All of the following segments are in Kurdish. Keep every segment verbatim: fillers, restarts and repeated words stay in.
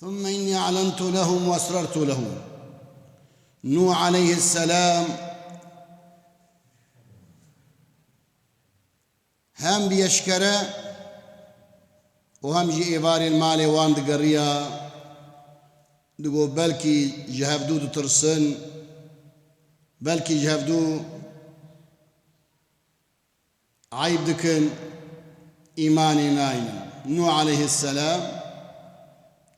ثم إني أعلنت لهم وأسررت لهم. Nûh aleyhisselam hem bi eşkere û hem jî êvarên malê wan digeriya, digot, belkî ji hevdû ditirsin, belkî ji hevdû eyb dikin, îmanê naynin. Nûh aleyhisselam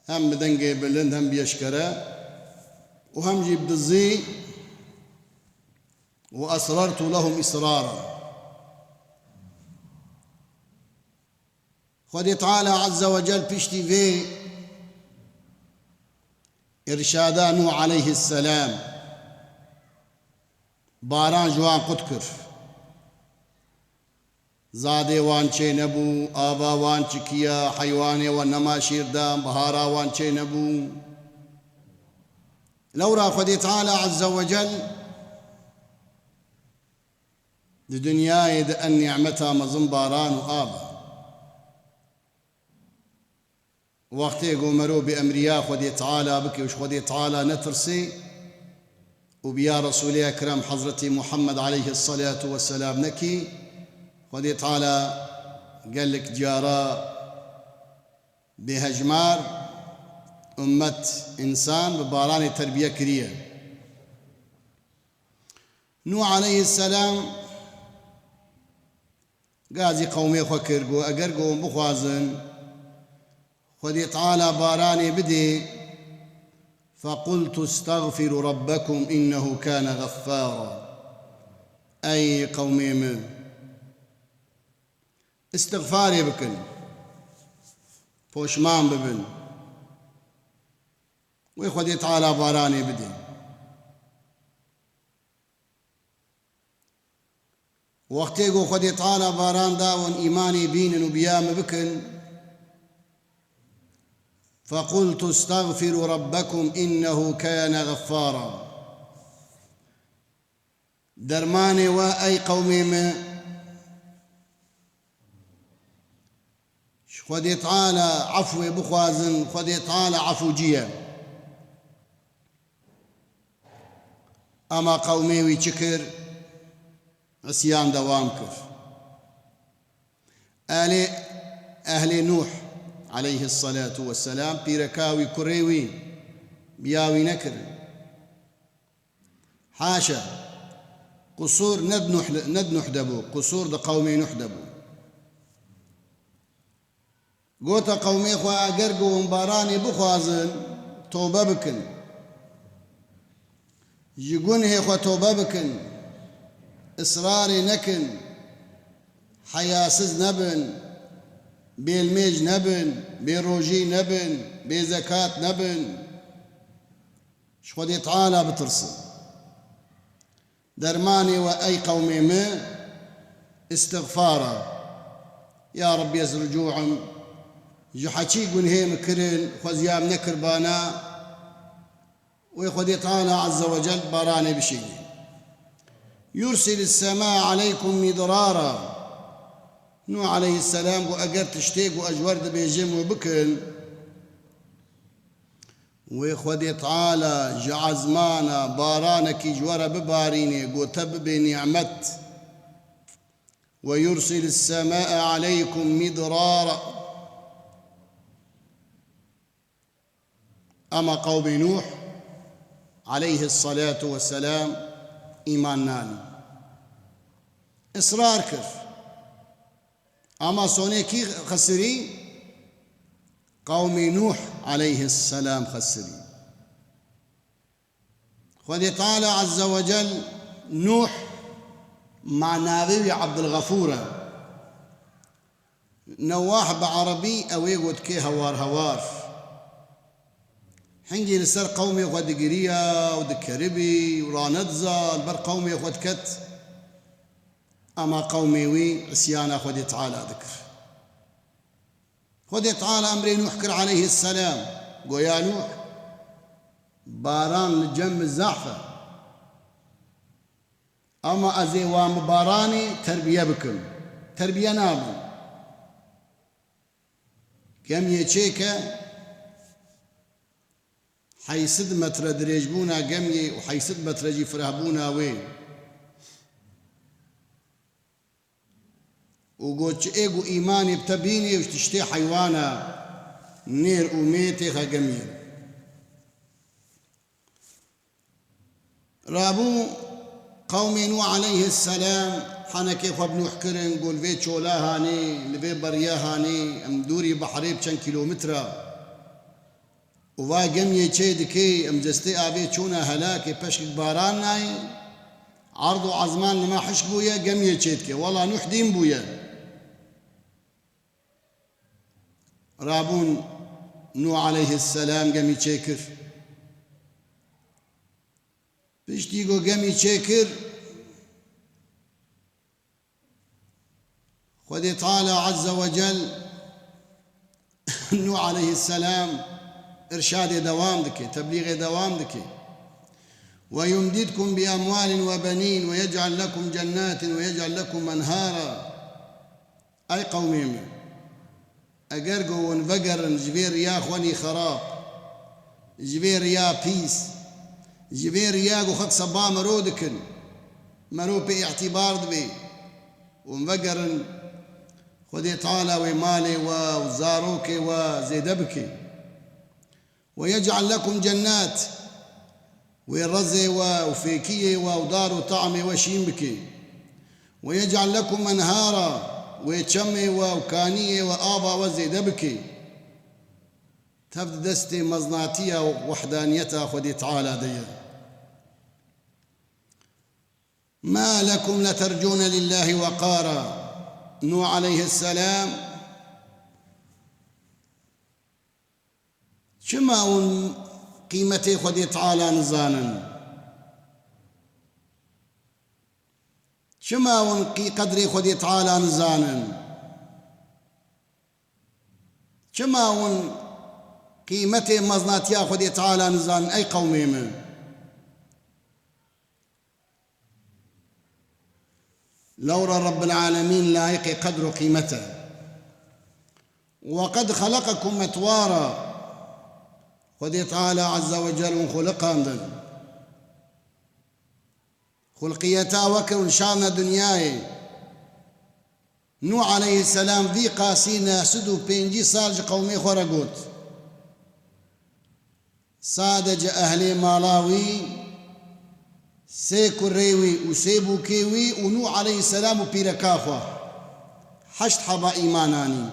hem bi dengê bilind hem bi eşkere û hem jî bi dizî, وأسررت لهم إسرارا. Xwedê Teala Azze ve Cel piştî vê îrşada Nûh aleyhisselam baran ji wan qut kir. Zadê wan çênebû, ava wan çikiya, heywanê wan nema şîr dan, bihara wan çênebû. Lewra Xwedê Teala Azze ve Cel di dinyayê de ev nîmeta mezin baran û av e. Wextê ku mero bi emriya Xwedê Teala bike û ji Xwedê Teala netirsê û bi ya Resûlê Ekrem Hezretî Muhammed aleyhisselatu vesselam nekî, Xwedê Teala gelek cara bêhejmar ummet, însan bi baranê terbiye kiriye. Nûh aleyhisselam gazî qewmê xwe kir, got, eger ku hûn bixwazin Xwedê Teala baranê bidê, فقلت استغفروا ربكم إنه كان غفارا. Ey qewmê min, îstixfarê bikin, poşman bibin, wê Xwedê Teala baranê bidê. Wextê ku Xwedê Teala baran da, hûn îmanê bînin û bi ya min bikin. فقلت استغفروا ربكم إنه كان غفارا. Dermanê we, ey qewmê min, ji Xwedê Teala efwê bixwazin, Xwedê Teala efûcî ye. Ema qewmê wî çi kir? Îsyan dewam kir. Ehlê, ehlê Nûh aleyhisselatu vesselam, pîreka wî, kurê wî, bi ya wî nekirin. Haşa. Qusûr ne di Nuh, ne di Nuh de bû. Qusûr di qewmê Nuh de bû. Gote qewmê xwe, eger ku hûn baranê bixwazin, tobe bikin. Ji gunhê xwe tobe bikin. Israrê nekin. Heyasiz nebin. Bêlmêj nebin. Bêrojî nebin. Bêzekat nebin. Ji Xwedê Teala bitirsin. Dermanê we, ey qewmê min, îstixfar e. Ya Rabbî, ez ricû im, ji heçî gunhê min kirin, xweziyam nekirbana, wê Xwedê Teala Azze ve Cel baranê bişînê. يرسل السماء عليكم مدرارا. Nûh aleyhisselam got, eger tiştê ku ez ji we re dibêjim we bikin, wê Xwedê Teala ji ezmana baranekî ji we re bibarînê, ku te bibe nîmet. ويرسل السماء عليكم مدرارا. Ema qewmê Nûh aleyhisselatu vesselam îman nanî. Israr kir. Ama sonê kî xesirî? Qewmê Nûh aleyhisselam xesirî. Xwedê Teala Azze ve Cel, Nûh, ma navê wî Abdulxefûr e. Newah bi erebî ew ê got kê hewar hewar. Hingî li ser qewmê xwe digiriya û dikeribî û ranediza, li ber qewmê xwe diket. Ema qewmê wî îsyana Xwedê Teala dikir. Xwedê Teala emrê Nûh kir aleyhisselam. Go ya Nûh, baran li cem min zehf e. Ama ez ê wan bi baranê terbiye bikim. Terbiye nabin. Gemiyê çêke, Heyşt sed metre dirêjbûna gemiyê û heyşt sed metre jî firehbûna wê. Û got, çi ê ku îmanê bi te bînê û ji tiştê heywana nêr û mê têxe gemiyê. Rabû qewmê Nûh aleyhisselam henekê xwe bi Nûh kirin, got, li vê çola hanê, li vê beriya hanê, em dûrî behrê bi çend kîlometre. Û va gemiyê çê dikê, em cestê avê çûna helakê, peşkik baran nayê, erd û ezman li me hişk bûye, gemiyê çê dikê. Wela Nûh dîn bûye. Rabûn Nûh aleyhisselam gemî çêkir. Piştî ku gemî çêkir, Xwedê Teala Azze ve Cel Nûh aleyhisselam irşadê dewam dike, teblîxê dewam dike. "Ve yumdidkum bi emwalin ve benin ve yec'al lekum cennatin ve yec'al lekum enhara." Ey qewmê min, eger ku hûn vegerin ji vê riya xwenî xerab, ji vê riya pîs, ji vê riya ku xelk seba mero dikin, mero pê îtîbar dibe, hûn vegerin, Xwedê Teala wê malê we û zarokê we zêde bike. "Ve yec'al lekum cennat", wê rezê we û fêkiyê we û dar û tamê we şîn bike. "Ve yec'al lekum enhara", wê çemê we û kaniyê we, ava we zêde bike. Tev di destê meznatiya û wehdaniyeta Xwedê Teala de ye. "Ma lekum la tercûne lillahi weqara." Nûh aleyhisselam, çima hûn qîmetê Xwedê Teala nizanin? Çima hûn qî-, qedrê Xwedê Teala nizanin? Çima hûn qîmetê meznatiya Xwedê Teala nizanin, ey qewmê min? Lewra Rebbil Alemîn layiqê qedr û qîmet e. "Ve qed xeleqekum etwara." Xwedê Teala Azze ve Cel hûn xuliqandin. Xulqiyeta we kir û nişandine dinyayê. Nûh aleyhisselam vî qasî neh sed û pêncî sal ji qewmê xwe re got. Sadece ehlê mala wî, sê kurê wî û sê bûkê wî û Nûh aleyhisselam û pîreka xwe. Heşt heba îman anîn.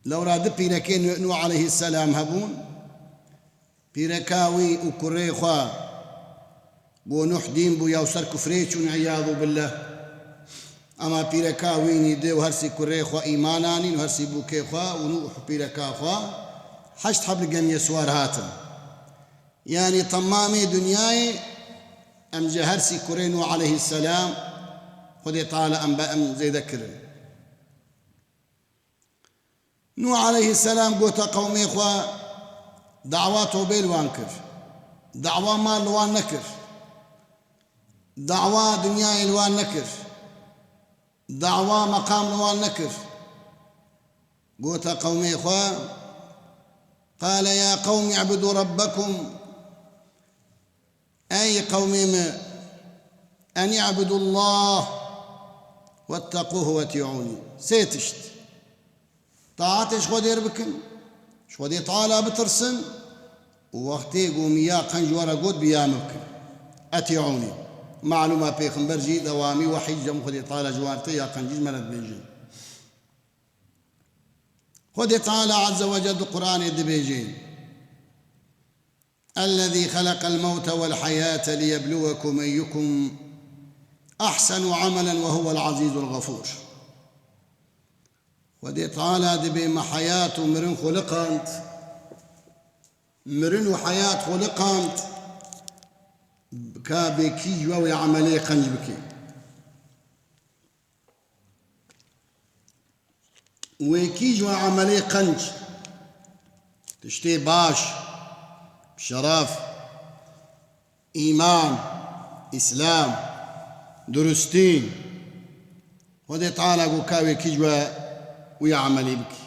Lewra du pîrekê Nû-, Nûh aleyhisselam hebûn. Pîreka wî û kurê xwe, ku Nûh dîn bû ya û ser kufrê çûn, îyadu billah. Ama pîreka wî nî dê û hersî kurê xwe îman anîn û hersî bûkê xwe û Nûh pîreka xwe, heşt heb li gemiyê siwar hatin. Yanî temamê dinyayê em ji hersî kurê Nûh aleyhisselam Xwedê Teala em be em zêde kirin. Nûh aleyhisselam gote qewmê xwe, dawa tobê li wan kir, dawa mal li wan nekir, dawa dinyayê li wan nekir, dawa meqam li wan nekir. Gote qewmê xwe, qale ya qewm i'budu rabbekum. Ey qewmê min, en i'budullah wettequhu weti'ûnî. Sê tişt. Taetê ji Xwedê re bikin, ji Xwedê Teala bitirsin û wextê ku min ya qenc we re got, bi ya min bikin. Eti'ûnî. Malûm e, pêxember jî dewamî wehî ji cem Xwedê Teala ji wan re tê, ya qencî ji me re dibêjin. Xwedê Teala Azze ve Celle di Qur'anê dibêje, "Ellezî xeleqel mewte wel heyate liyebluwekum eyyukum ahsenu amelen ve huvel azîzul ğafûr." Xwedê Teala dibê me heyat û mirin xuliqand, mirin û heyat xuliqand, ka bê kî ji we wê emelê qenc bike. Wê kî ji we emelê qenc, tiştê baş, şeref, îman, îslam, durustî, Xwedê Teala got ka wê kî ji we wî emelî bikî.